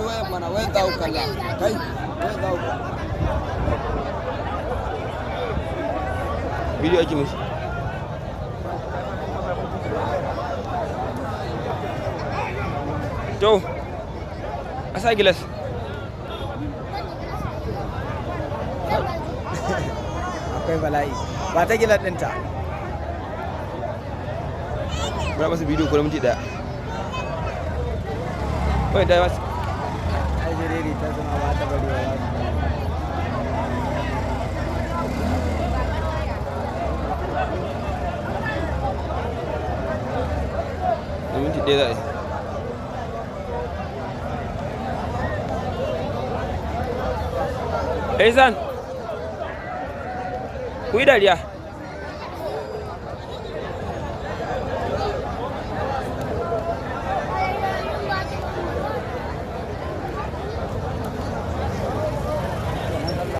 Wayan mana, wayan za ku kalla. Kai, wayan za ku kalla. Bidiyo ake mishi. To, a sa gilas. Akwai bala'i. Ba ta gilar ɗinta. Muna masa bidiyo ko na minti 1. Wai da masu. Ai shiriri ta zama ba ta bari ba. Na minti 1 za a yi. Ehsan, ku yi dariya.